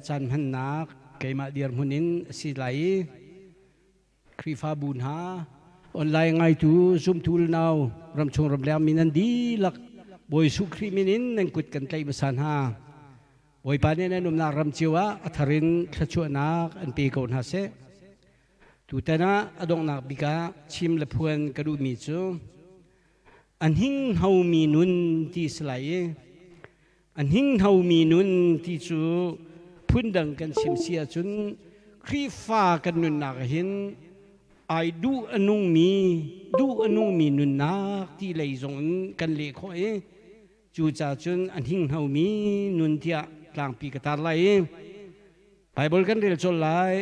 caan hmannak keimah dirhmun in a si lai i Khrihfabu hna, online ngaitu zumtu nau ramchung ramleng mi nan dihlak Bawi Jesuh Khrih min in nan kut kan tlaih hmasa hna. Bawipa nih nan umnak ram cio ah a thar in thluachuahnak an pe ko hna seh. Tutan ah a donghnak bik ah chim le phuan ka duhmi cu a hninghnomi nun ti si lai i a hninghnomi nun ti cu phundang kan chim si ahcun Khrihfa kan nunnak hin ai duh a nungmi duh a nungmi nunnak ti lei zong in kan leh khawh i cucaah cun a hninghnomi nun tiah tlangpi ka tar lai i Bible kan rel colh lai.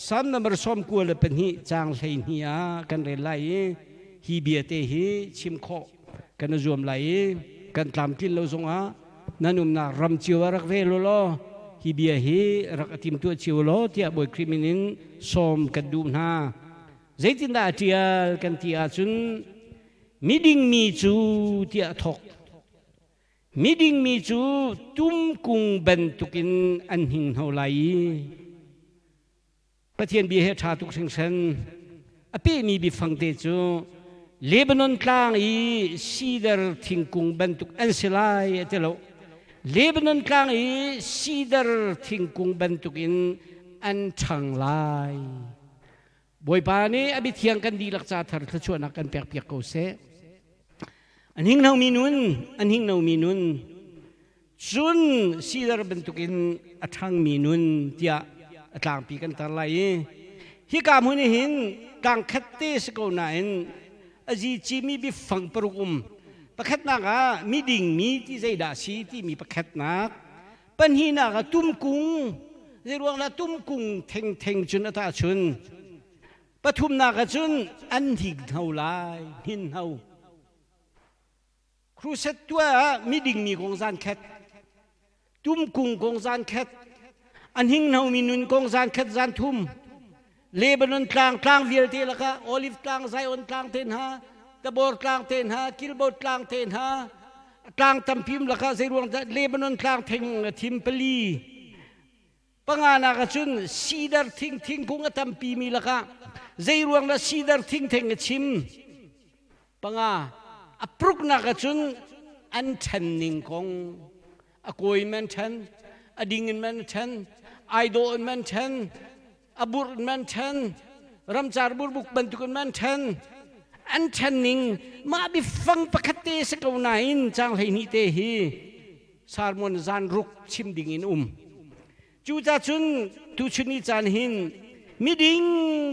Salm number 92 caang 12 ah kan rel lai i hi bia te hi chim khawh kan i zuam lai i kan tlamtlin lo zongah nan umnak ram cio ah rak rel u law hi bia hi rak i timtuah cio law tiah Bawi Khrih min in sawm kan duh hna. Zeitindah a ṭial kan ti ahcun miding mi cu tiah a thawk. Miding mi cu tumkung bantukin an hninghno lai i Pathian bia he ṭha tuk hringhran. A pehmi biafang te cu Lebanon tlang i sidar thingkung bantuk an si lai a ti lo. Lebanon tlang i sidar thingkung bantukin an ṭhang lai. Bawipa nih a biathiang kan dihlak ca thar thluachuahnak kan pekpiak ko seh. An hinghnomi nun, an hinghnomi nun, cun sidar bantukin a ṭhangmi nun tiah a tlangpi kan tar lai i hika hmun i hin tlang khat te si ko nain a zici mi biafang paruk um. Pakhatnak ah miding mi ti zeidah si timi pakhatnak, pahnihnak ah tumkung zeiruang dah tumkung thengtheng cun a tahchun pathumnak ah cun an hninghno lai hninhno crusade tuah ah miding mi kong zan khat tumkung kong zan khat an hinghno mi nun kong zan khat zan thum Lebanon tlang tlang vialte lakah Olive tlang Zion tlang te hna Tabor tlang te hna Kilbot tlang te hna tlang tampi lakah zeiruang dah Lebanon tlang thing thim pali panganak ahcun sidar thing thingkung a tampi mi lakah zeiruang dah sidar thing theng a chim panga a pruknak ahcun an ṭhen ning kong a kawi man ṭhen a ding in man ṭhen ai dawh in man ṭhen a burh in man ṭhen ramcar burbuk bantuk in man ṭhen an ṭhen ning mah biafang pakhat te si ko nain caang 12 te hi sermon zan ruk chim ding in um cucah cun tuchun ni caan hin miding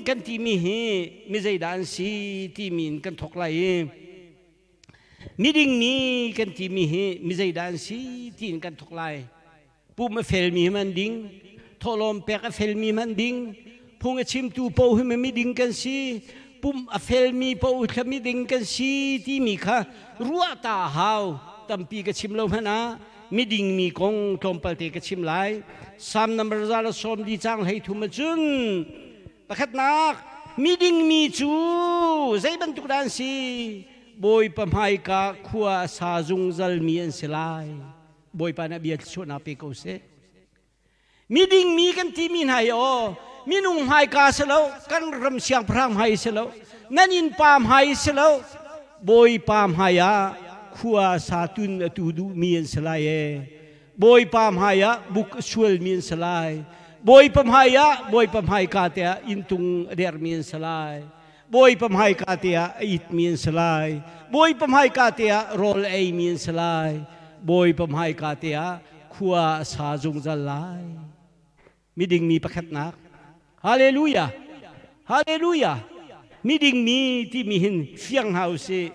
kan timi hi mi zeidah an si timi in kan thawk lai i miding mi kan timi hi mi zeidah an si tiin kan thawk lai Pum a felmi hmanh ding, thawhlawm pek a felmi hmanh ding, phung a chimtu paoh hi miding kan si, pum a felmi paoh thla miding kan si timi kha ruah ta hau. Tampi ka chim lo hmanh ah miding mi kong tlawmpal te ka chim lai. Psalm number 140 caang 33 ahcun pakhatnak miding mi cu zei bantuk dah an si? Bawipa hmaika khua a sa zungzal mi an si lai. Bawipa nih bia thluachuahnak pe ko seh. Miding mi kan timi hna hi aw minung hmaika si lo kan ram siangpahrang hmai si lo nan innpa hmai si lo Bawipa hmai ah khua sa tun a tu duhmi an si lai e Bawipa hmai ah buk a sualmi an si lai Bawipa hmai ah Bawipa hmaika te ah inntung a dermi an si lai Bawipa hmaika te ah a itmi an si lai. Bawipa hmaika te ah rawl a eimi an si lai. Bawipa hmaika te ah khua a sa zungzal lai. Miding mi pakhatnak. Hallelujah. Hallelujah. Miding mi timi hin fiang hna u sih.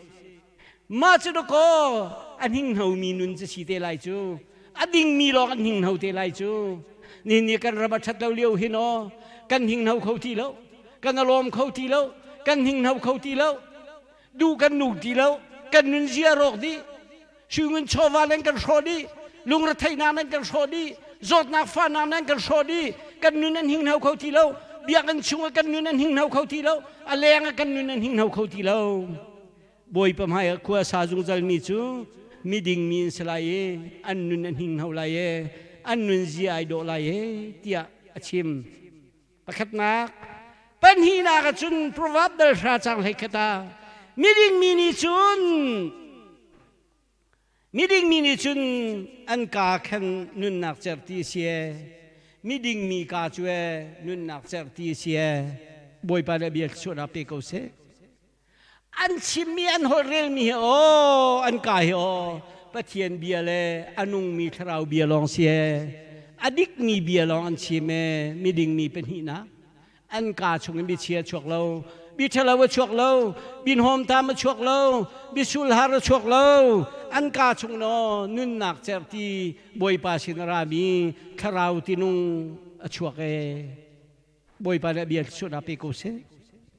Mah cu dakaw a hninghnomi nun cu si te lai cu. A dingmi lawng an hninghno te lai cu. Nihin ni kan ram a ṭhat lo lio hin aw kan hninghno kho ti lo. Kan alawm kho ti lo. Kan hninghno kho ti lo. Duh kan nu ti lo. Kan nun zia rawk dih. Sui chawva nan kan hrawh dih. Lungretheihnak nan kan hrawh dih. Zawtnak fahnak nan kan hrawh dih. Kan nun an hninghno kho ti lo. Biakinn chungah kan nun an hninghno kho ti lo. A leng ah kan nun an hninghno kho ti lo. Bawipa hmaiah khua sa zungzalmi cu miding mi an si lai i an nun a hninghno lai i an nunzia ai dawh lai e tiah a chim. Pakhatnak, pahnihnak ah cun Proverb dal hra cang hlei khat ah miding mi nih cun miding mi nih cun an ka khan nunnak certi si e miding mi ka cu e nunnak certi si e Bawipa nih bia chuahnak pe ko seh. An chimmi an holh relmi hi aw an ka hi aw Pathian bia le a nungmi thlarau bia lawng si e a dikmi bia lawng an chim e miding mi pahnihnak an ka chungin biachia chuak lo bi ṭhalo a chuak lo binhawm tam a chuak lo bisulhar a chuak lo an ka chung no nunnak certi Bawipa sin a rami thlarau tinung a chuak e Bawipa nih a bia thluachuahnak pe ko seh.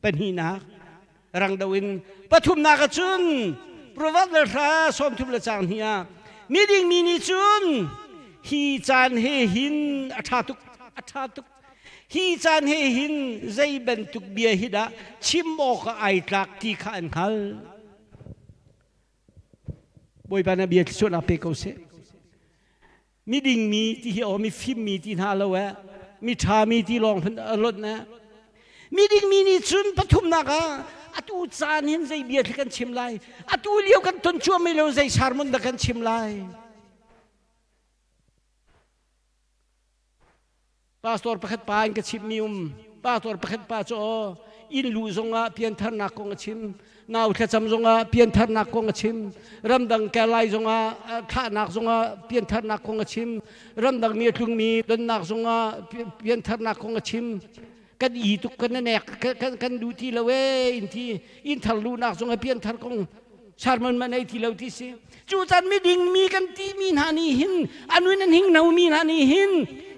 Pahnihnak, rang do in pathumnak ah cun Proverb le hra 30 le cang hnih ah miding mi nih cun hi caan he hin a ṭha tuk a ṭha tuk hi caan he hin zei bantuk bia hi dah chim awk ah ai tlak ti kha an hngalh. Bawipa nih a bia thluachuahnak pe ko seh. Miding mi ti hi aw mifim mi ti hna lo eh mi ṭha mi ti lawng hmanh a lonh eh miding mi nih cun pathumnak ah atu caan hin zei bia thli kan chim lai atu lio kan ton cuahmai lo zei sermon dah kan chim lai Pastor pakhat pa in ka chimhmi um. Pastor pakhat pa cu aw inn luh zongah piantharnak kong a chim. Nau thlacam zongah piantharnak kong a chim. Ramdang kerlai zongah thlahnak zongah piantharnak kong a chim. Ramdang mi a tlungmi donnak zongah piantharnak kong a chim. Kan i tuk kan nek kan kan duh ti lo ee in ti inn thar luhnak zongah pianthar kong sermon man ei ti lo ti si cu caan miding mi kan ti mi hna nih hin anun an hing no mi hna nih hin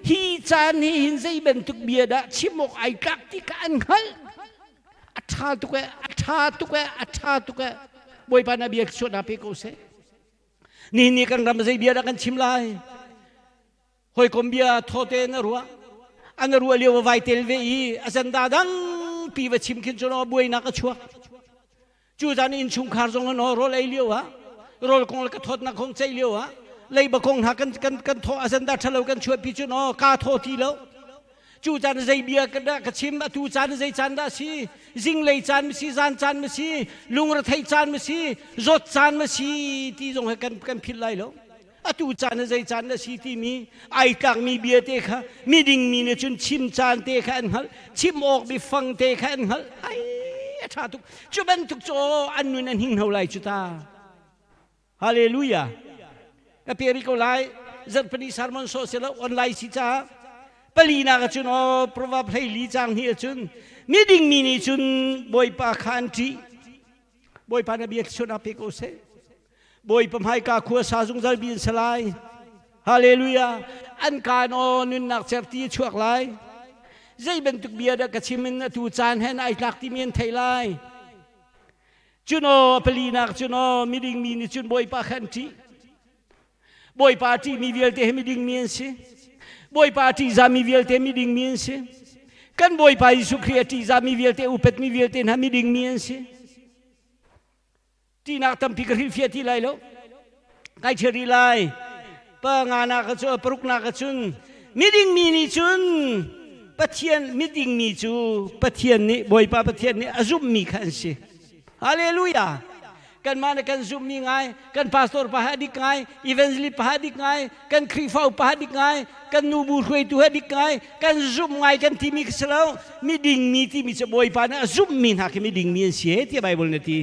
hi caan hi hin zei bantuk bia dah chim awk ai tlak ti ka an hngalh a ṭha tuk e a ṭha tuk e a ṭha tuk e bawipa na bia suat pe ko seh nihin ni kan ram zei bia dah kan chim lai hawikom bia thawte na ruah an ruah lio vai tel ve i a zanda dang pi va chim khin cun buainak a chuak Cu zan innchungkhar zong an rawl ei lio ah rawl kong le ka thawtnak kong ceih lio ah leiba kong hna kan kan kan thaw azanda ṭhalo kan chuahpi cu no ka thaw ti lo. Cu caan zei bia ka dah ka chim atu caan zei caan dah si zinglei caan ma si zan caan ma si lungrethei caan ma si zawt caan ma si ti zong he kan kan philh lai lo. Atu caan zei caan na si timi ai tlakmi bia te kha miding mi nih cun chim caan te kha an hngalh chim awk biafang te kha an hngalh ai a ṭha tuk cu bantuk cu an nun an hing hno lai cu ta hallelujah ka pe rih ko lai zarhpini sermon sawh silo online si caah palinak ah cun aw proverb 14 cang hi ahcun miding mi nih cun bawipa kha an ṭih bawipa na bia chun pe ko seh Bawipa hmaika khua sa zungzal bi an si lai. Hallelujah. An kaan aw nunnak certi a chuak lai. Zei bantuk bia dah ka chim in atu caan hen ai tlak timi an thei lai. Cun aw palinak cun aw miding mi nih cun Bawipa kha an ṭih. Bawipa ṭih mi vialte hi miding mi an si. Bawipa ṭihzah mi vialte miding mi an si. Kan Bawipa Jesuh Khrih a ṭihzah mi vialte upat mi vialte hna miding mi an si. Ṭihnak tampi ka hrilhfiah ti lai lo. Kai ṭhial rih lai. Pa nganak ah cun paruknak ah cun miding mi nih cun Pathian miding mi cu Pathian nih Bawipa Pathian nih a zumhmi kha an si. Hallelujah. Kanmah nih kan zumhmi ngai, kan pastor pa ha dik ngai, evangelist pa ha dik ngai, kan Khrihfa upa ha dik ngai, kan nubu hruaitu ha dik ngai, kan zumh ngai kan timi khi si lo. Miding mi timi cu Bawipa nih a zumhmi hna khi miding mi an si he tiah Bible nih a ti.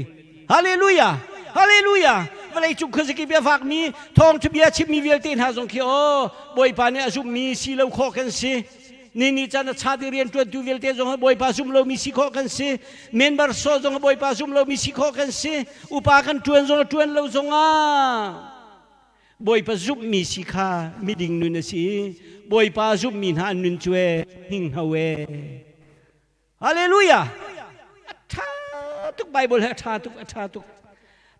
Hallelujah! Hallelujah! Vawlei cung khuaziki bia fakmi thawngṭha bia chimmi vialte hna zong khi aw Bawipa nih a zumhmi si lo khawh kan si. Ni ni caan a chat i rianṭuantu vialte zong Bawipa zum lomi si khawh kan si. Member so zong Bawipa zum lomi si khawh kan si. Upa kan ṭuan zong ṭuan lo zongah Bawipa zumhmi si kha miding nun a si. Bawipa zumhmi hna an nun cu e hninghno e. Hallelujah! A ṭha tuk Bible he a ṭha tuk a ṭha tuk.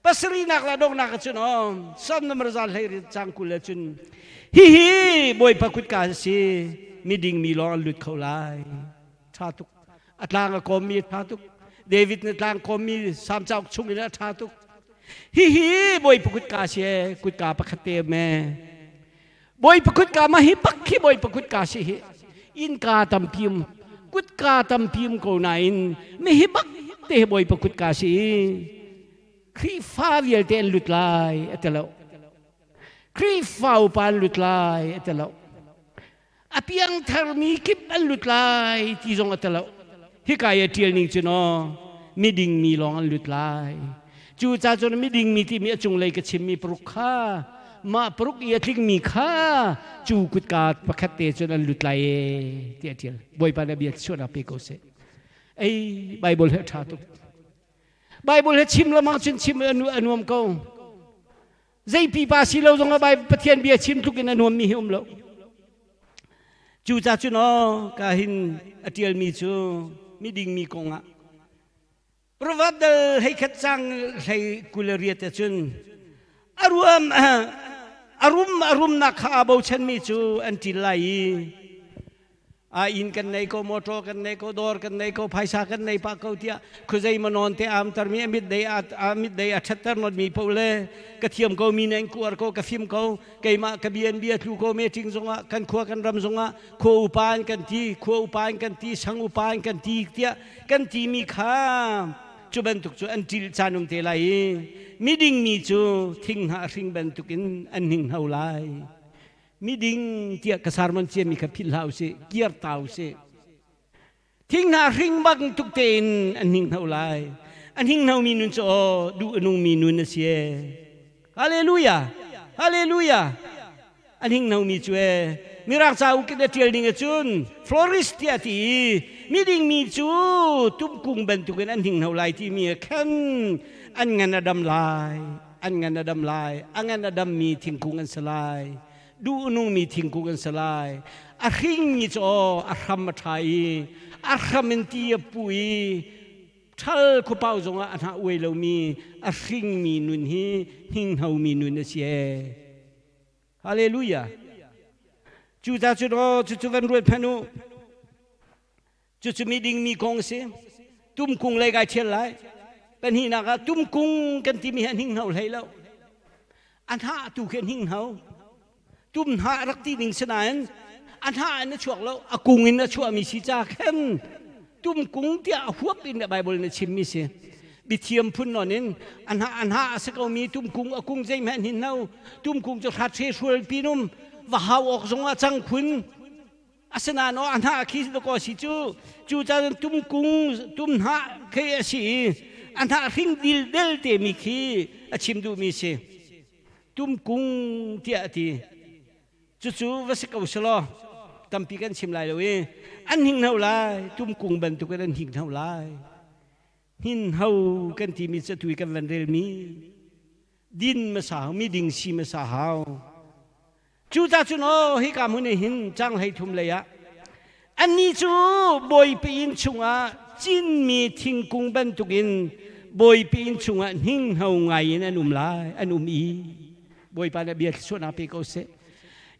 Pasarihnak le donghnak ah cun aw Psalm number za hlei cang 20 le cun hihi Bawipa kutka an si miding mi lawng an lut kho lai. Ṭha tuk. A tlang a kawmmi a ṭha tuk. David na tlang kawmmi Psalm cauk chung in a ṭha tuk. Hihi Bawipa kutka si kutka pakhat te me. Bawipa kutka ma hi bak khi Bawipa kutka si hi. Innka tampi um, kutka tampi um ko nain mi hi bak te hi Bawipa kutka si. Khrihfa vialte an lut lai a ti lo. Khrihfa upa an lut lai a ti lo. A piangtharmi kip an lut lai ti zong a ti lo. Hika i a ṭial ning cu naw miding mi lawng an lut lai. Cu ca cun miding mi timi a cunglei ka chimmi paruk kha mah paruk i a tlingmi kha cu kutka pakhat te cun an lut lai ee ti a ṭial. Bawipa nih a bia chuahnak pe ko seh. Ei Bible he a ṭha tuk. Bible he chim lamang cun chim a nuam ko. Zei pipa si lo zong ah Pathian bia chim tluk in a nuammi hi um lo. Cu ca cun aw ka hin a ṭialmi cu miding mi kong ah Proverb dal hei khat cang hlei 28 cun aruam arum arumnak kha aa bochanmi cu an ṭil lai i A inn kan nei ko, motor kan nei ko, dawr kan nei ko, phaisa kan nei pah ko tiah khuazei manon te am termi a mit dei a mit dei a thatter not mi po le ka thiam ko mi neng kuar ko ka fim ko keimah ka bian bia tlu ko meeting zongah kan khua kan ram zongah khua upa an kan ti khua upa an kan ti sang upa an kan ti tiah kan ti mi kha cu bantuk cu an ṭil caan um te lai i miding mi cu thinghnah hring bantukin an hninghno lai. Miding tiah ka sermon ciami kha philh hlah usih, kiar ta usih. Thing hna hring bang tuk tein an hninghno lai. A hninghnomi nun cu aw duh a nungmi nun a si ee. Hallelujah! Hallelujah! A hninghnomi cu ee. Mirang cauk in a ṭial ning ahcun florist tiah a ti i miding mi cu tumkung bantukin an hninghno lai timi ah khan an ngan a dam lai. An ngan a dam lai. A ngan a dammi thingkung an si lai. Duh a nungmi thingkung an si lai. A hringmi cu aw a hram a ṭha i a hram in ti a pu i ṭhal khuapau zongah a hnah uai lomi a hringmi nun hi hninghnomi nun a si ee. Hallelujah. Cu ta cu aw cucu van ruat hmanh u. Cucu miding mi kong a si. Tumkung lei kai ṭhial lai. Pahnihnak ah tumkung kan timi hi a hninghno hlei lo. A hnah tu khi a hninghno. Tum hnah rak ti ding si nain a hnah in a chuak lo, a kung in a chuahmi si ca khan tumkung tiah a huap in Bible in a chimmi si. Bithiam phun nawn in a hnah a hnah a si komi tumkung a kung zeihmanh hninhno. Tumkung cu hrat hre hrual pinum va hau awk zongah cang khun. Asinain aw a hnah khi dakaw si cu cu caan tumkung tum hnah khi a si i a hnah hring dil del te mi khi a chim duhmi si. Tumkung tiah a ti. Cucu va si ko selaw tampi kan chim lai lo i an hninghno lai tumkung bantukin an hninghno lai. Hninhno kan timi cu atu i kan van relmi din hmasa hau mi ding si hmasa hau. Cuca cun aw hika hmun ah hin cang 33 lei ah annih cu Bawipa inn chungah cinmi thingkung bantukin Bawipa inn chungah hninghno ngai in an um lai an um i Bawipa nih bia thluachuahnak pe ko seh.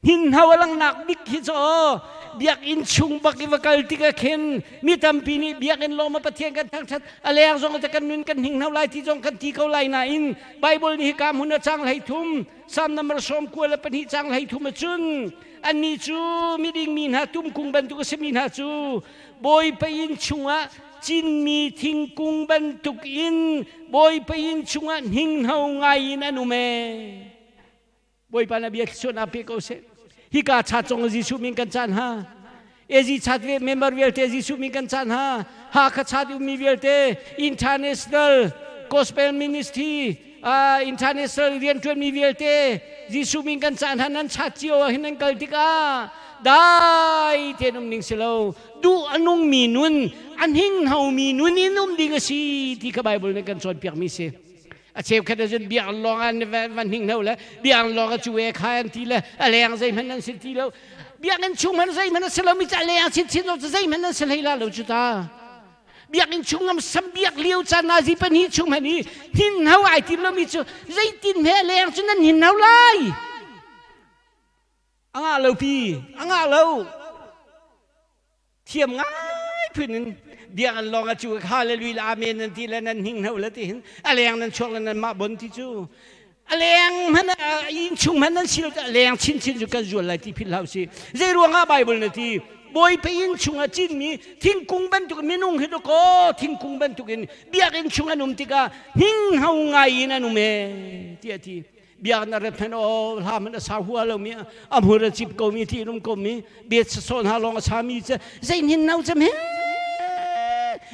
Hninhno a langhnak bik hi cu aw biakinn chung bak i va kal tikah khin mi tampi nih biakinn lawng ma Pathian kan thangṭhat a leng zong kan nun kan hninghno lai ti zong kan ti ko lai nain Bible nih hika hmun a cang 33 Psalm number 92 cang 33 ahcun annih cu miding mi hna tumkung bantuk a simi hna cu Bawipa inn chungah cinmi thingkung bantuk in Bawipa inn chungah hninghno ngai in an um ee. Bawipa na bia thluachuahnak pe ko seh. Hika cha cong Jesuh min kan caan ha. AZ chat ve member vialte Jesuh min kan caan ha. Hakha chat ummi vialte International Gospel Ministry international rianṭuanmi vialte Jesuh min kan caan ha nan chat cio ah hin nan kal tikah dai tein um ning si lo duh a nungmi nun a hninghnomi nun in um ding a si ti kha Bible nih kan cawnpiakmi si. A cheukhat ahcun biakinn lawng ah van hninghno le biakinn lawng ah cu e kha an ti le a leng zeihmanh an si ti lo. Biakinn chung hmanh zeihmanh a si lomi cu a leng chinchin lo cu zeihmanh an si hlei la lo cu ta. Biakinn chung am sam biak lio caan nazi pahnih chung hmanh i hninhno ai tim lomi cu zeitin he a leng cu nan hninhno lai. A ngah lo pi, a ngah lo. Thiam ngai phun in biakinn lawng a cu hallelujah amen nan ti le nan hninghno le ti hin a leng nan chuak le nan mah bon ti cu. A leng hmanh inn chung hmanh nan si lo a leng chinchin cu kan zual lai ti philh hlah usih. Zei ruangah Bible na ti? Bawipa inn chungah cinmi thingkung bantuk minung hi dakaw thingkung bantukin biakinn chung an um tikah hninghno ngai in an um ee tiah a ti. Biakinn a ret hmanh aw hla hmanh a sa hua lomi a hmur a cip komi ti in um komi bet sawsawh hna lawng a sami cu zei hnin no cem he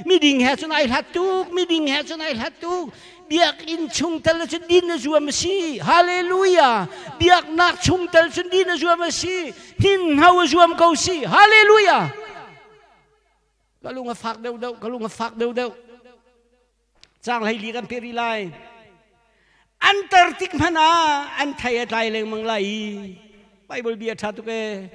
miding he cun ai hlat tuk miding he cun ai hlat tuk Biakinn chungtel cu din a zuam a si. Hallelujah. Biaknak chungtel cu din a zuam a si. Hninhno a zuam ko si. Hallelujah. Ka lung a fak deuh deuh, ka lung a fak deuh deuh. Cang hlei li kan pe rih lai. An tar tik hmanh ah an thei a tlai lengmang lai i Bible bia ṭha tuk ee.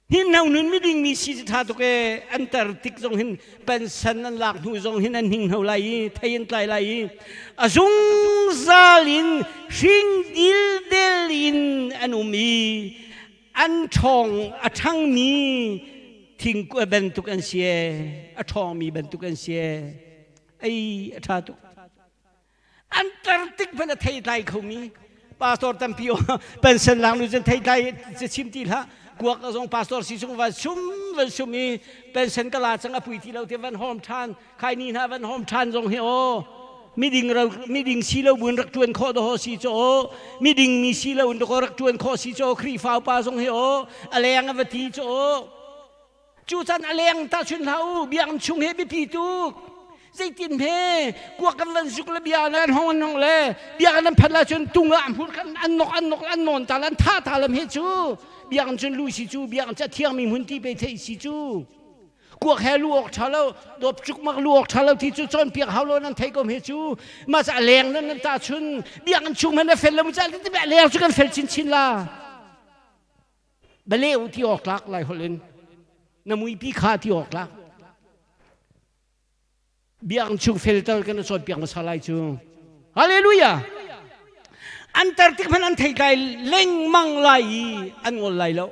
Hninhno nun miding mi si cu ṭha tuk ee. An tar tik zong hin pension an lak hnu zong hin an hninghno lai i thei an tlai lai i a zungzal in hring dildel in an um i an ṭhawng a ṭhangmi thing bantuk an si ee. A ṭhawngmi bantuk an si ee. Ei a ṭha tuk. An tar tik hmanh a thei tlai khomi pastor tampi pension lak nu cun thei tlai chim ti hlah. Kuak zong pastor si chung van sum van sum i pension ka la cang a pui ti lo te van hom than khai ni hna van hom than zong hi aw miding ro miding si lo buin rak tuan khawh do si cho miding mi si lo in do rak tuan khawh si cho Khrihfa upa zong hi aw a leng a va ti cho Cu can a leng ta chun hlah u, biakinn chung he biapi tuk. Zeitin he kuak kan van zuk le bia nan hong an hong le biakinn an phat la cun tung ah hmur khan an nok an nok an nawn ta an tha ta lam he cu biakinn cun lu si cu biakinn cu thiangmi hmun ti pe thei si cu kuak he lu awk tha lo dawp cuk mak lu awk tha lo ti cu cawn piak hau lo nan thei ko he cu ma ca leng nan nan ta chun biakinn chung man a fel lo mu ca leng cu kan fel chin chin la Baleu ti awk tlak lai holh in na muipi kha ti awk tlak. Biakinn chung felter kan cawnpiak hmasa lai cu. Hallelujah! An tar tik hmanh an thei tlai lengmang lai i an ngol lai lo.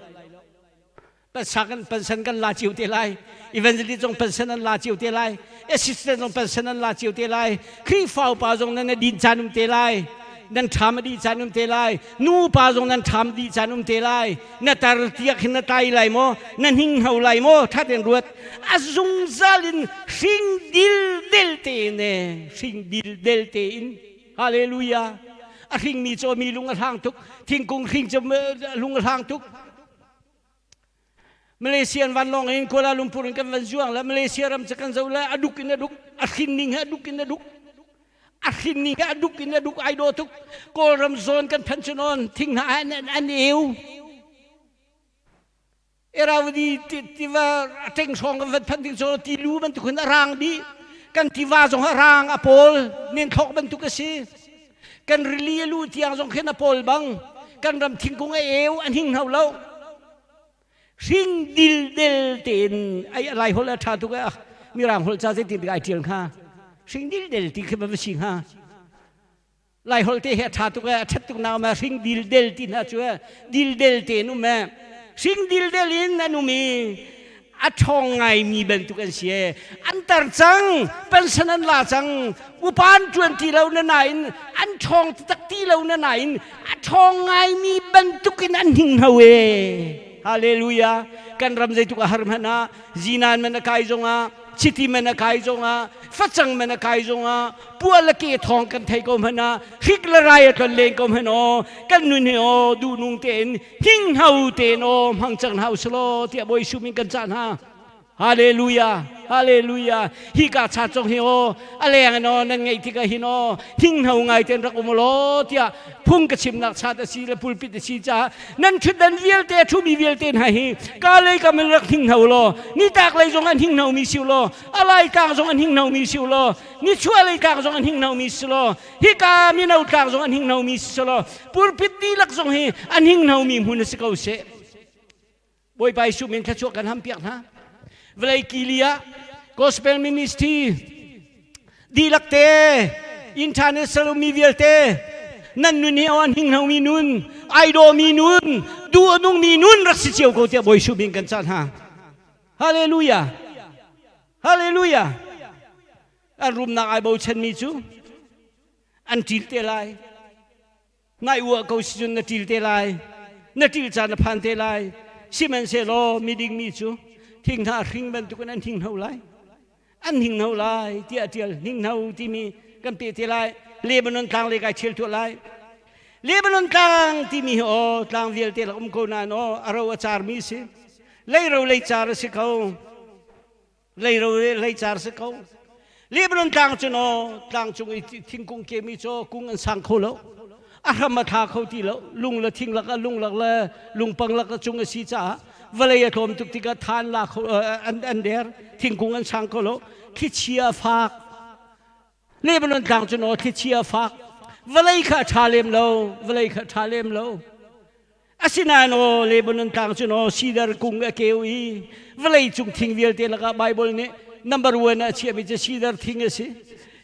Pansa kan pansan kan la cio te lai. Evangelist zong pansan an la cio te lai. Assistant zong pansan an la cio te lai. Khrihfa upa zong nan din caan um te lai. Nan ṭham a dih caan um te lai. Nu pa zong nan ṭham dih caan um te lai. Na tar tiak hin na tlai lai maw? Na hninghno lai maw? Ṭha tein ruat. A zungzal in hring dildel tein e hring dildel tein. Hallelujah. A hringmi cu mi lung a hlang tuk. Thingkung hring cu lung a hlang tuk. Malaysian vanlawng in Kuala Lumpur in kan van zuang le Malaysia ram cu kan zo le a duk in a duk a hrin ning he a duk in a duk a hrin ning he a duk in a duk ai daw tuk. Kawlram zawn kan phanh cu nawn thing hna an an eu Irrawaddy tiva a teng hrawng kan van phanh ding cu tilu bantuk in a rang dih. Kan tiva zong a rang a pawl nen thlok bantuk a si. Kan rili a lu tiang zong khin a pawl bang. Kan ram thingkung a eu a hninghno lo. Hring dildel tein ai lai hol a ṭha tuk e mirang holh ca zeitin ai ṭial hnga? Hring dildel ti khi va si hnga? Lai holh te hi a ṭha tuk e a ṭhat tuk nak ma hring dildel ti hna cu e dildel tein um e hring dildel in an um i a ṭhawng ngaimi bantuk an si e. An tar cang, pension an la cang, upa an ṭuan ti lo na nain an ṭhawng taktak ti lo na nain a ṭhawng ngaimi bantukin an hninghno e. Hallelujah. Kan ram zeituk a har hmanh ah zinan man a kai zongah chiti man a kai zongah facang man a kai zongah pua le ke thawng kan thei ko hmanh ah hrik le rai a tlon len ko hmanh aw kan nun hi aw duhnung tein hninghno tein aw hmang cang hna usulaw tiah Bawi Jesuh min kan cah hna. Hallelujah, hallelujah. Hi ka cha cong hi aw a leng in aw nan ngeih tikah hin aw hninghno ngai ten rak um law tiah phung ka chimnak chat a si le pulpit a si caah nan ṭhutdan vialte a ṭhumi vialte hna hi ka lei kam in rak hninghno law nitlak lei zong an hninghno mi si law a lai tlang zong an hninghno mi si law nichuah lei tlang zong an hninghno mi si law hika mino tlang zong an hninghno mi si law pulpit dihlak zong hi an hninghno mi hmun a si ko seh. Bawipa Jesuh min thluachuah kan hampiak hna. Vawlei kili ah gospel ministry dihlak te international mi vialte nan nun hi an hninghno mi nun ai mi nun duh a nung mi nun rak si cio ko tiah Bawi Jesuh min kan cah hna. Hallelujah. Hallelujah. An rumnak ai bochan mi cu an ṭil te lai. Nai ua ko si cun na ṭil te lai. Na ṭil caan a phan te lai. Sihmanhsehlaw miding mi cu thinghnah hring bantukin an hninghno lai. An hninghno lai tiah a ṭial. Hninghno timi kan peh te lai. Lebanon tlang lei kai ṭhial tuah lai. Lebanon tlang timi hi aw tlang vialte lak um ko nain aw a ro a carmi si. Leiro leicar a si ko. Leiro leicar si ko. Lebanon tlang cu no tlang cung i thingkung kemi cu kung an sang kho lo. A hram a tha kho ti lo. Lung le thing lak lung lak le lungpang lak cung a si caah vawlei a tlawm tuk tikah than la kho an an der thingkung an sang kho lo. Thlichia fak Lebanon tlang cu no thlichia fak vawlei kha a ṭha lem lo vawlei kha a ṭha lem lo asinain aw Lebanon tlang cu no sidar kung a keu i vawlei cung thing vialte lakah Bible nih number one ah a chiahmi cu sidar thing a si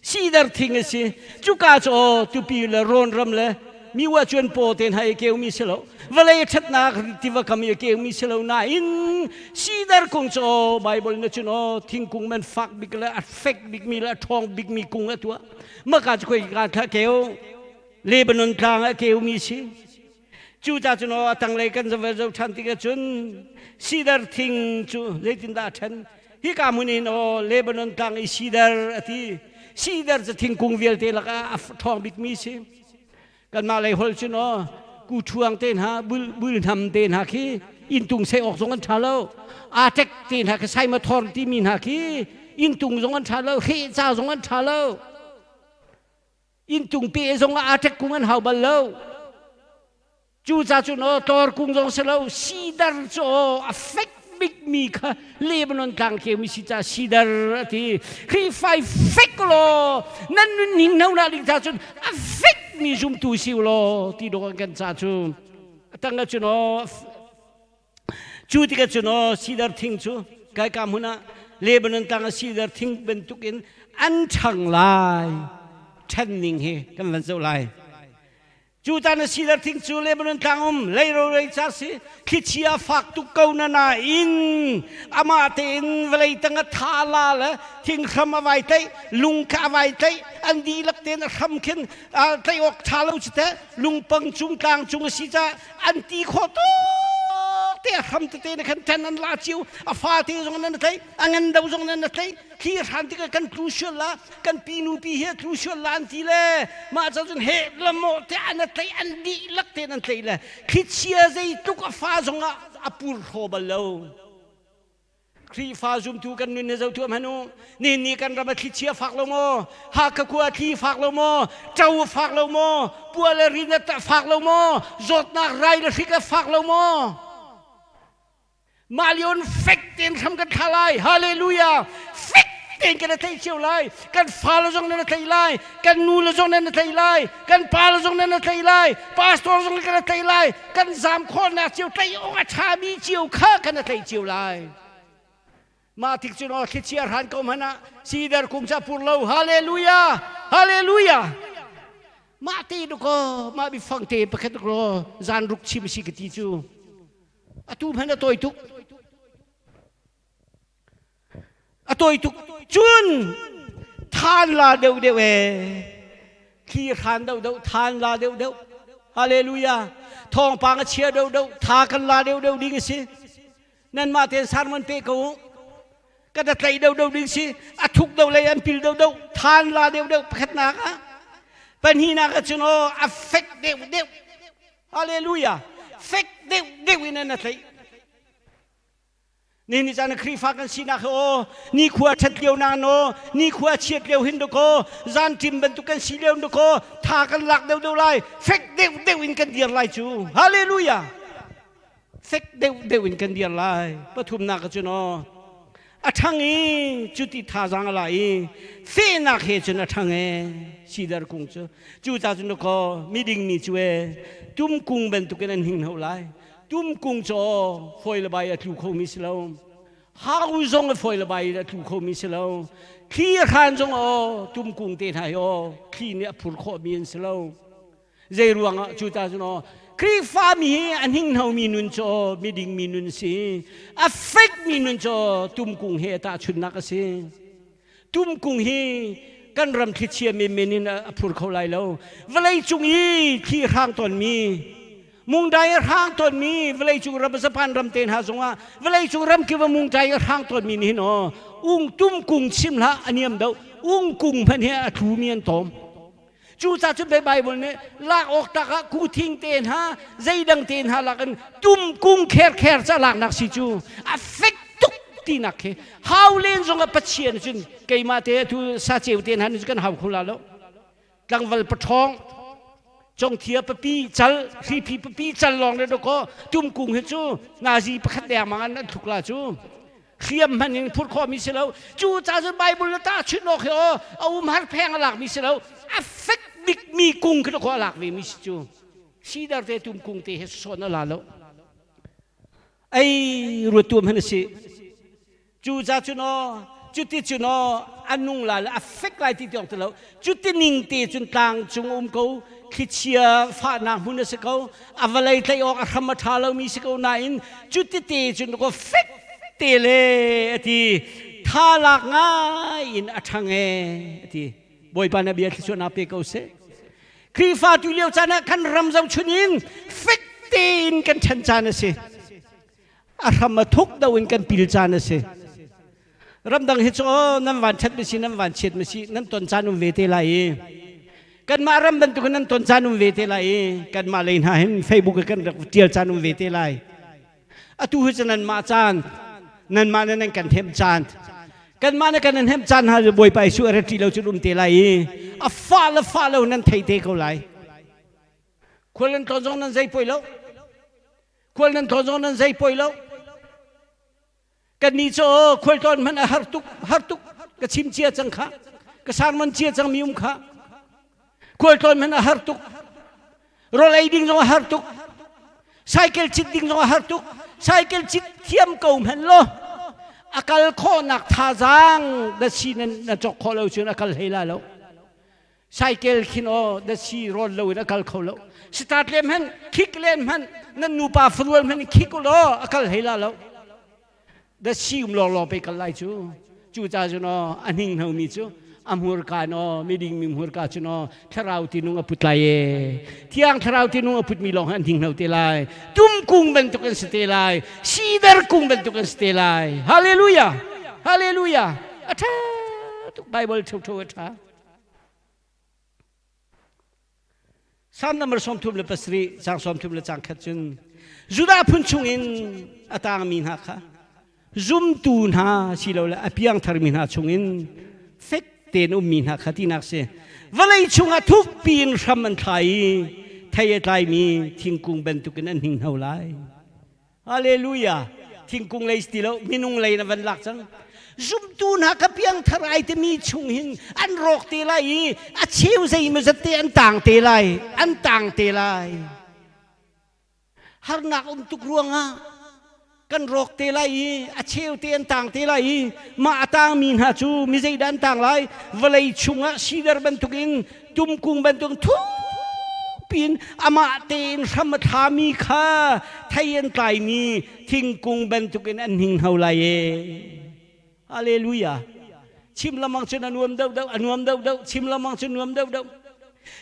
sidar thing a si cuka cu aw tupi le rawn ram le mi ua cuan paw te hna i keumi si lo vawlei ṭhatnak tiva kam i keumi si lo nain sidar kung cu aw Bible na cun aw thingkung man fak bik le a fek bikmi le a ṭhawng bikmi kung a tuah maka cu khoi ka thla keu Lebanon tlang a keumi si cu ta cun aw a tanglei kan zo zo ṭhan tikah cun sidar thing cu zeitindah a ṭhen hika hmun in aw Lebanon tlang i sidar a ti sidar cu thingkung vialte lakah a ṭhawng bikmi si Kanmah lei holh cun aw kuṭhuang te hna bulhnam te hna khi inntung sei awk zong an ṭha lo. Aa ṭek te hna khi saimathor timi hna khi inntung zong an ṭha lo, hehca zong an ṭha lo. Inntung pe zong ah aa ṭek kung an hau bal lo. Cuca cun aw tlawr kung zong si lo, sidar cu aw a fek bikmi kha Lebanon tlang keumi si ca sidar a ti. Khrihfa i fek law nan nun ning no na ding ca cun a fekmi zumtu si u law ti dawh kan ca cu. A tang ah cun aw cu tikah cun aw sidar thing cu kai ka hmun ah Lebanon tlang ah sidar thing bantukin an ṭhang lai. Ṭhan ning hi kan van zoh lai. Cu ta na sidar thing cu Lebanon tlang um leiro rei ca si thlichia fak tuk ko na nain amah tein vawlei tang a tha la le thinghram a vai tlaih lung kha a vai tlaih an dihlak tein a hram khin tlaih awk tha lo cu teh lungpang cung tlang cung a si caah an ti khawh tuk te a hram tete na khan ṭan an la cio a fate zong nan tlaih a ngan do zong nan tlaih thli hran tikah kan tlu sual la kan pi nu pi hi tlu sual la an ti le mah ca cun he lamo te an tlaih an dihlak tein an tlaih le thlichia zeitluk a fa zongah a pur hraw bal lo Khrihfa zumtu kan nun na zo tuam hanu ni ni kan ram a thlichia fak lo maw Hakha khua thli fak lo maw ṭo fak lo maw pua le rin a fak lo maw zawtnak rai le hrik a fak lo maw Mah lion fek tein hram kan thla lai. Hallelujah. Fek tein kan thei cio lai. Kan fale zong nan thei lai. Kan nu le zong nan thei lai. Kan pa le zong nan thei lai. Pastor zong kan thei lai. Kan zam khawhnak cio tlei awk a ṭhami cio kha kan thei cio lai. Mah tik cun aw thlichia hran ko hmanh ah sidar kung ca pur lo. Hallelujah. Hallelujah. Mah te ko mah bifang te pakhat ko zan ruk chim si ka ti cu. Atu hmanh a tawi tuk. A tawi tuk. Cun than la deuh deuh e. Thli hran deuh deuh than la deuh deuh. Hallelujah. Thawngpang a chia deuh deuh tha kan la deuh deuh ding a si. Nanmah tein sermon pe ko u. Ka da tlaih deuh deuh ding si. A thuk deuh lei an pil deuh deuh. Than la deuh deuh pakhatnak ah. Pahnihnak ah cun aw a fek deuh deuh. Hallelujah. Fek deuh deuh in an tlaih. Ni ni caan Khrihfa kan sinak hi aw ni khua ṭhat lio na no ni khua chiat lio hin dakaw zan ṭim bantuk kan si lio dakaw tha kan lak deuh deuh lai fek deuh deuh in kan dir lai cu hallelujah fek deuh deuh in kan dir lai pathumnak cun aw A ṭhang i cuti thazaang a la i fehnak he cun a ṭhang e sidar kung cu. Cucaah cun kaw miding mi cu e tum kung bantukin an hninghno lai. Tum kung cu fawi le bai a tlu khomi si lo. Hau zong a fawi le bai a tlu khomi si lo. Thli a hran zong aw tum kung te hna hi aw thli nih a phur khawhmi an si lo. Zei ruangah cu ta cun aw Khrihfa mi hi a hninghnomi nun cu aw miding mi nun si. A fekmi nun cu tumkung he tahchunhnak a si. Tumkung hi Kan ram thlichia menmen in a phur kho lai lo. Vawlei cung i thli hrang tawnmi, mungdai a hrang tawnmi, vawlei cung ram Japan ram te hna zongah vawlei cung ram kip ah mungdai a hrang tawnmi nih hin aw ung tum kung chim hlah a niam deuh ung kung hmanh hi a thlumi an tawm. Cucaah cun Bible nih lak awk tak ah kuthing te hna zeidang te hna lak in tum kung kherkher ca laknak si cu a fek tuk tinak khi hau len zong ah Pathian cun keimah te tu sa ceu te hna nih kan hau kho la lo tlangval paṭhawng congthia papi cal hriphi papi cal lawng le dawkaw tum kung hi cu nazi pakhat deng mang an thluk la cu hriam hman in phurh khawhmi si lo. Cu ca cun Bible na tahchunh awk hi aw a um har pheng a lakmi si lo. A fek bikmi kung khi a lak ve mi si cu. Sidar te tum kung te he sawn a la lo. Ei ruat tuam han si. Cu ca cun aw cuti cun aw a nung la le a fek lai ti tiong ti lo. Cuti ning te cun tlang cung um ko thlichia fahnak hmun a si ko a vawlei tlaih awk a hram a ṭha lomi si ko nain cuti te cun ko fek te le a ti tha lak ngai in a ṭhang e a ti Bawipa na bia thluachuahnak pe ko seh Khrihfa tu lio caan ah kan ram zohchun in fek tein kan ṭhan caan a si a hram a thuk do in kan pil caan a si ramdang hi cu nan van ṭhat mi si nan van chiat mi si nan ton caan um ve te lai i kanmah ram bantuk in nan ton caan um ve te lai i kanmah lei hna hin Facebook ah kan rak ṭial caan um ve te lai atu hi cu nanmah caan nanmah nan nan kan hem caan kanmah na kan nan hem caan hna cu Bawipa Jesuh a rat rih lo cu um te lai i a fa le fa lo nan thei te ko lai khual nan tlawn zong nan zei poi lo khual nan tlawn zong nan zei poi lo Kannih cu khualtlawn hmanh a har tuk, har tuk. Ka chim cia cang kha. Ka sermon cia cang mi um kha. Khualtlawn hmanh a har tuk. Rawl ei ding zong a har tuk. Cycle cit ding zong a har tuk. Cycle cit thiam ko hmanh law a kal khawhnak thazaang na si na cawk khawh lo cun a kal hlei la lo. Cycle khin aw na si rawn lo in a kal kho lo. Start le hmanh khik len hmanh nan nupa farual hmanh khik u law a kal hlei la lo. Da si um lawng lawng pe kal lai cu. Cu ca cun aw a hning hno mi cu a hmurka no miding mi hmurka cu no thlarau tinung a put lai e. Thiang thlarau tinung a put mi lawng an hning hno te lai. Tum kung bantuk an si te lai. Sidar kung bantuk an si te lai. Hallelujah. Hallelujah. A ṭha tuk Bible ṭho ṭho a ṭha. Salm number 37 caang 31 cun Judah phun chungin a tangmi hna kha zumtu hna silole a piangtharmi hna chungin fek tein ummi hna kha tinak si vawlei chungah thukpi in hram an thlai i thei a tlaimi thingkung bantukin an hninghno lai. Hallelujah. Thingkung lei ti lo minung lei na van lak cang. Zumtu hna ka piangthar ai timi chung hin an rawk te lai i a cheu zei maw zat te an tang te lai an tang te lai. Harnak um tuk ruangah kan rawk te lai i a cheu te an tang te lai i mah a tangmi hna cu mi zeidah an tang lai vawlei chungah sidar bantukin tumkung bantuk thukpi in amah tein hram a thlami kha thei an tlaimi thingkung bantukin an hninghno lai e. Hallelujah. Chim lamang cun a nuam deuh deuh, a nuam deuh deuh, chim lamang cun nuam deuh deuh.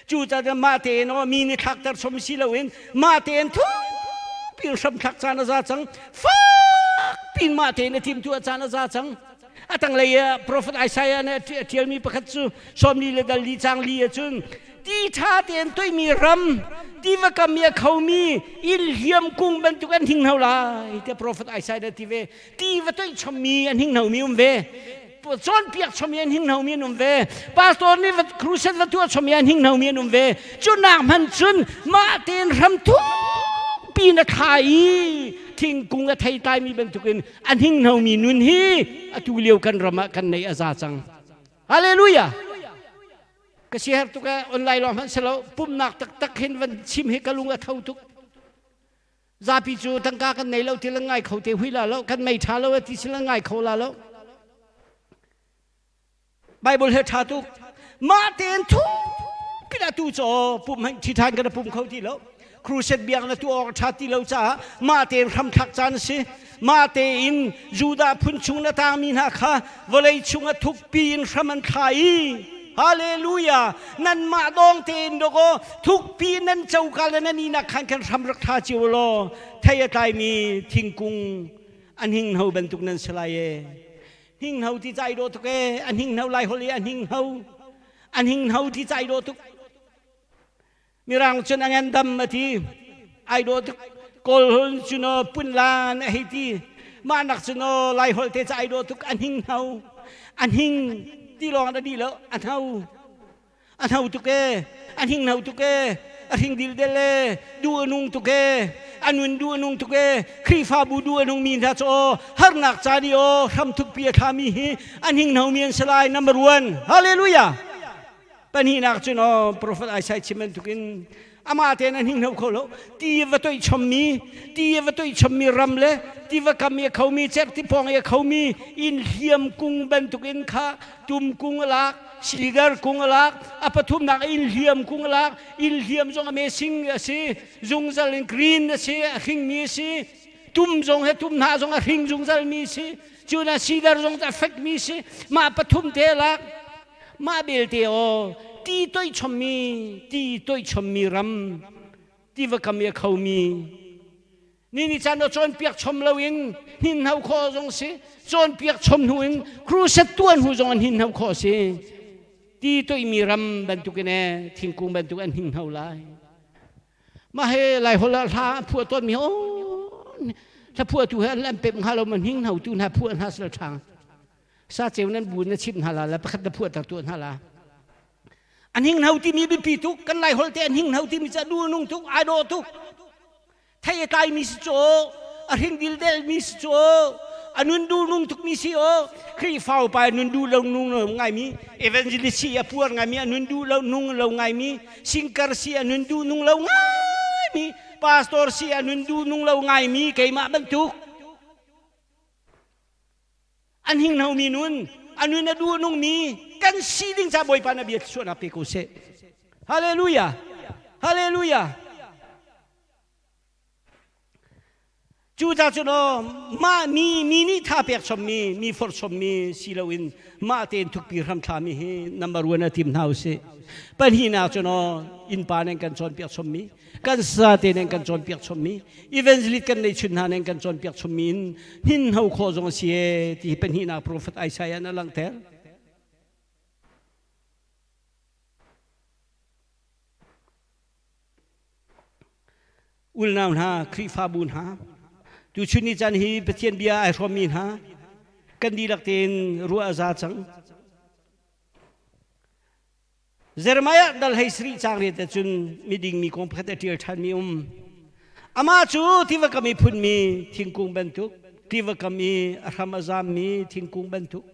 Cu caah mah tein aw mi nih thlakter chom si loin mah tein thukpi in hram thlak caan a za cang. Fak pin mah tein a tim tu a caan a za cang. A tanglei ah Prophet Isaiah nih a ṭialmi pakhat cu sawmli le dal li caang li ahcun ti ṭha tein toihmi ram tiva kam i a khomi inn hliam kung bantuk an hninghno lai tiah Prophet Isaiah nih a ti ve. Ti va toih chommi an hninghnomi um ve. Cawnpiak chomi an hninghnomi an um ve. Pastor nih va crusade va tuah chomi an hninghnomi an um ve. Cu nak hmanh cun mah tein hram thukpi na thla i thingkung a thei tlaimi bantukin A hninghnomi nun hi atu lio kan ram ah kan neih a za cang. Hallelujah! Ka siaherh tuk ee, online lawng hmanh si lo, pumnak taktak hin van chim hi ka lung a tho tuk. Zapi cu tangka kan nei lo ti le ngai kho te hui la lo, kan mei ṭha lo ti si le ngai kho la lo. Bible he ṭha tuk. Mah tein thupin atu caw pum hmanh ṭhi ṭhan kan pum kho ti lo. Crusade biak na tuah awk ṭha ti lo caah mah tein hramthlak caan a si. Mah tein Judah phun chung na tangmi hna kha vawlei chungah thukpi in hram an thla i. Hallelujah! Nanmah dawng tein dawkaw thukpi nan coka le nan ihnak khan khan hram rak tha cio law thei a tlaimi thingkung an hinghno bantuk nan si lai e. Hinghno ti cai dawh tuk e, an hinghno lai hol i an hinghno. An hinghno ti cai dawh tuk. Mirang cun a ngandam a ti. Ai dawh tuk. Kawl hol cun aw punlan a hei ti. Mah nak cun aw Lai holh te ca ai dawh tuk. A hninghno. A hning ti lawng a dih lo. A hno. A hno tuk ee. A hninghno tuk ee. A hring dildel ee. Duh a nung tuk ee. A nun duh a nung tuk ee. Khrihfabu duh a nungmi hna cu aw harnak caan i aw hramthukpi a thlami hi a hninghno mi an si lai. Number one. Hallelujah. Pahnihnak cun aw profet Isaiah chim bantukin amah tein a hninghno kho lo. Ti va toih chommi, ti va toih chommi ram le tiva kam i a khomi, cerhti pawng i a khomi inn hliam kung bantukin kha tum kung a lak, sidar kung a lak, a pathumnak inn hliam kung a lak, inn hliam zong a mesing a si, zungzal in green a si, a hringmi a si, tum zong he tum hna zong a hring zungzalmi a si, cun a sidar zong a fekmi si, mah pathum te a lak. Mah belte aw ti toih chommi ti toih chommi ram tiva kam i a khomi ni ni caan aw cawnpiak chom loin hninhno khawh zong si cawnpiak chom hnu in crusade tuan hnu zong an hninhno khawh si ti toihmi ram bantukin e thingkung bantuk an hninhno lai mah he lai hol ah hla a phuah tawnmi o hla phuahtu he an pep hnga lo ma hninghno tu hna phuah hna sal ṭhang Sa ceu nan bu na chimh hna la le pakhat na phuahter tuah hna la. An hinghno timi biapi tuk kan lai holh te an hinghno timi cu a du nung tuk ai dawh tuk. Thei a tlai mi si cu a hring dildel mi si cu a nun du nung tuk mi si o Khrihfa upa nun du lo nung lo ngai mi evangelist si a puar ngai mi a nun du lo nung lo ngai mi singkar si a nun du nung lo ngai mi pastor si a nun du nung lo ngai mi keimah bantuk An hinghnomi nun, a nun a duh a nungmi kan si ding ca Bawipa na bia thluachuahnak pe ko seh. Hallelujah! Hallelujah! Cu ca cun aw mah mi mi nih tha pek chommi mi forh chommi si loin mah tein thukpi hramthlami hi number one a tim hna usih. Pahnihnak cun aw innpa nih kan cawnpiak chommi kan sate nih kan cawnpiak chommi evangelist kan neihchun hna nih kan cawnpiak chommi in hninhno khawh zong a si e ti hi pahnihnak prophet Isaiah nih a langhter. Ulnau hna, Khrihfabu hna, tuchun ni caan hi Pathian bia ai hrawmmi hna kan dihlak tein ruah a za cang. Jeremiah dal hei sarih caang riat ahcun miding mi kong pakhat a ṭial ṭhanmi um. Amah cu tiva kam i phunmi thingkung bantuk, tiva kam i a hram a zammi thingkung bantuk,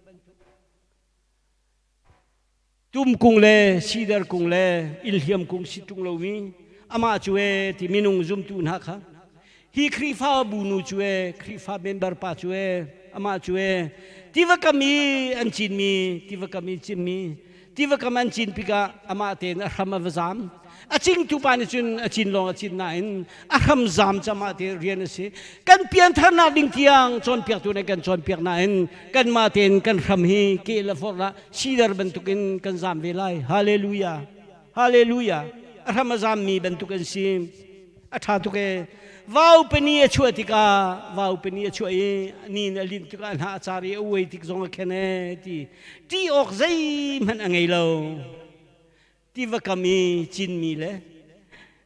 tum kung le sidar kung le innhliam kung si ṭung lomi amah cu e ti minung zumtu hna kha hi Khrihfabu nu cu e Khrihfa member pa cu e amah cu e tiva kam i an cinmi tiva kam i cimmi tiva kam an cin pikah amah tein a hram a va zam a cingtu pa nih cun a cin lawng a cin nain a hram zam cu amah te rian a si kan piantharnak ding tiang cawnpiaktu nih kan cawnpiak nain kanmah tein kan hram hi ke le forh lah sidar bantukin kan zam ve lai hallelujah hallelujah a hram a zammi bantuk an si A ṭha tuk ee. Vaupani a chuah tikah vaupani a chuah i ni nih a linh tikah a hnah a car i a uai tik zong a khen ee ti. Ṭih awk zeihmanh a ngei lo. Tiva kam i cinmi le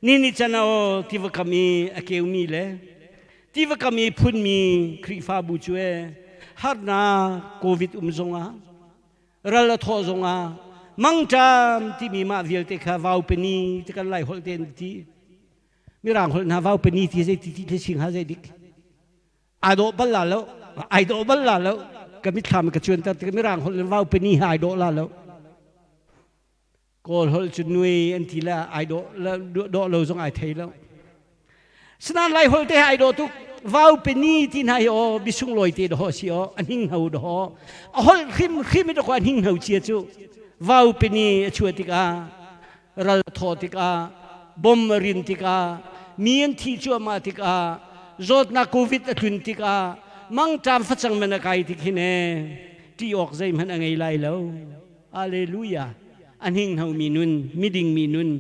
ni nih can ah aw tiva kam i a keumi le tiva kam i phunmi Khrihfabu cu ee harnak COVID um zongah ral a thawh zongah mangṭam timi mah vialte kha vaupani ti kan lai holh tein ti mirang holh hna vaupani ti zei ti ti sing ha zei dik ai dawh bal la lo ai dawh bal la lo ka mitthlam ka cuan ter tik mirang holh in vaupani ha ai dawh la lo Kawl holh cu nui an ti le ai dawh dawh lo zong ai thei lo. Sinain Lai holh te ai dawh tuk. Vau peni ti hna hi aw bisunglawi te dawh si aw a hninghno dawh. A holh hrim hrim i dawh a hninghno cia cu. Vau peni a chuah tikah ral thaw tikah bom a rin tikah mi an thih cuahmah tikah zawtnak covid a tlun tikah mangṭam facang man a kai tik hin ee ṭih awk zeihmanh a ngei lai lo. Alleluia. A hninghnomi nun, midingmi nun.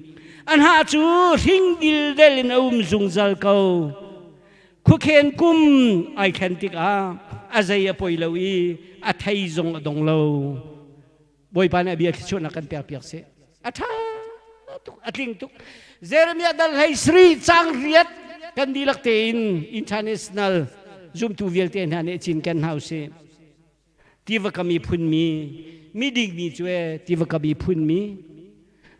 An ha cu hring dildel in a um zungzal ko. Khuakhen kum ai thlen tikah a zei a poi lo i a thei zong a dong lo. Bawipa nih a bia thluachuahnak kan pek piak seh. A ṭha tuk, a tling tuk. Jeremiah dal hlei sri cang riat kan dihlak tein international zumtu vialte hna nih cin kan hna usih. Tiva ka miphun mi, miding mi cu e tiva ka miphun mi.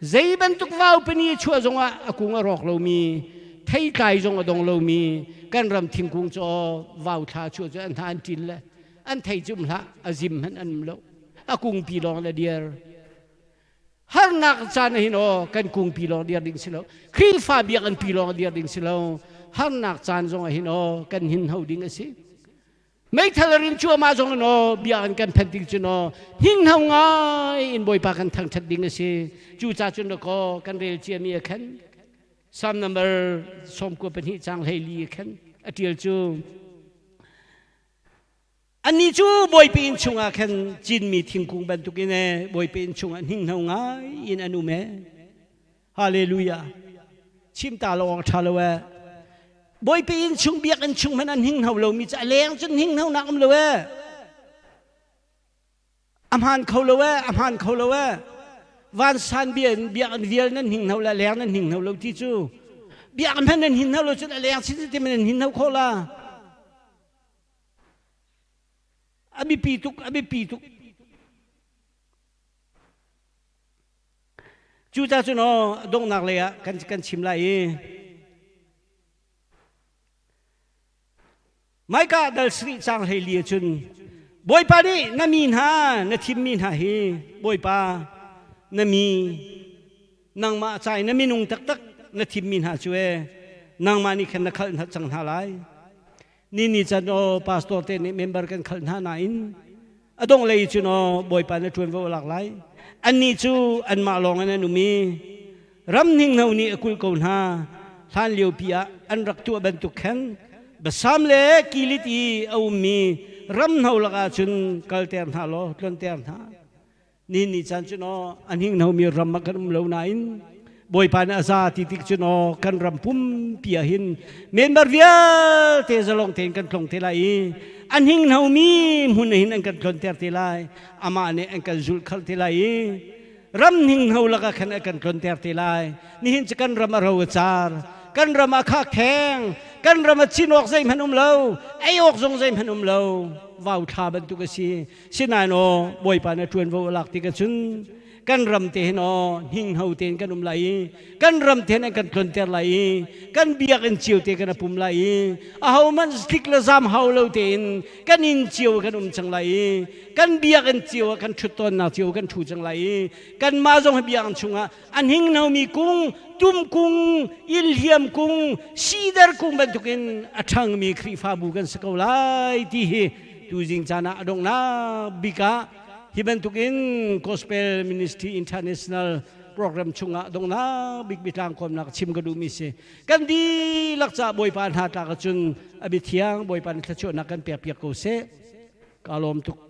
Zei bantuk vaupani chuah zongah a kung a rawk lomi, theitlai zong a dong lomi, kan ram thingkung cu vau thla chuah cu an hna an ṭil le an thei cu um hlah, a zim hmanh an um lo. A kungpi lawng le diar. Harnak caan ah hin aw kan kungpi lawng diar ding si lo. Khrihfa biakinn pi lawng diar ding si lo. Harnak caan zong ah hin aw kan hin ho ding a si. Meithal rin cuahmah zong in aw biakinn kan phanh ding cun aw hninghno ngai in Bawipa kan thangṭhat ding a si. Cu ca cun dakaw kan rel ciami a khan. Psalm number 92 cang 14 a khan a ṭial cu Annih cu Bawipa inn chungah khan cinmi thingkung bantukin ee Bawipa inn chungah hninghno ngai in an um ee. Hallelujah. Chim ta lo awk ṭha lo ee. Bawipa inn chung biakinn chung hmanh an hninghno lomi cu a leng cun hninghno nak um lo ee. A hmaan kho lo ee, a hmaan kho lo ee. Vansan bia in biakinn vial nan hninghno le a leng nan hninghno lo ti cu biakinn hmanh nan hninhno lo cun a leng sin ti nan hninhno khawh la. A biapi tuk, a biapi tuk. Cucaah cun aw donghnak lei ah kan kan chim lai i Maika dal sarih cang hlei li cun Bawipa nih na mi hna na thimmi hna hi Bawipa na mi nangmah ca i na minung taktak na thimmi hna cu e nangmah nih khan na khalh hna cang hna lai Ni ni can aw pastor te nih member kan khalh hna nain a dong lei cun aw Bawipa na ṭuanvo a lak lai. Annih cu anmah lawng in an um i ram hninghno nih a kulh ko hna. Hlan liopi ah an rak tuah bantuk khan Basam le Kilit i a ummi ram hno lakah cun kalter hna law tlonter hna. Ni ni caan cu naw a hninghnomi ram ah kan um lo nain Bawipa nih a za ti tik cu naw kan ram pumpi ah hin member vialte zalong tein kan tlong te lai i a hninghnomi hmun ah hin an kan tlonter te lai amah nih an kan zulh khalh te lai i ram hninghno lakah khan a kan tlonter te lai nihin cu kan ram a ro a car kan ram a khak theng kan ram a cin awk zeihmanh um lo ei awk zong zeihmanh um lo vau thla bantuk a si Sinain aw Bawipa na ṭuanvo a lak tik ahcun kan ram te hin aw hninghno tein kan um lai i kan ram te hin an kan tlonter lai i kan biakinn cio te kan pum lai i ahohmanh tlik le zam hau lo tein kan inn cio kan um cang lai i kan biakinn cio ah kan ṭhut tawnnak cio kan ṭhu cang lai i kanmah zong hi biakinn chungah a hninghnomi kung tum kung ilhliam kung sidar kung bantukin a ṭhangmi Khrihfabu kan si ko lai ti hi tuzing caan ah a donghnak bik ah hi bantukin Gospel Ministry International program chungah donghnak bik biatlang kawmnak chim ka duhmi si. Kan dihlak ca Bawipa hna tlak ahcun a biathiang Bawipa nih thluachuahnak kan pek piak ko seh. Ka lawm tuk.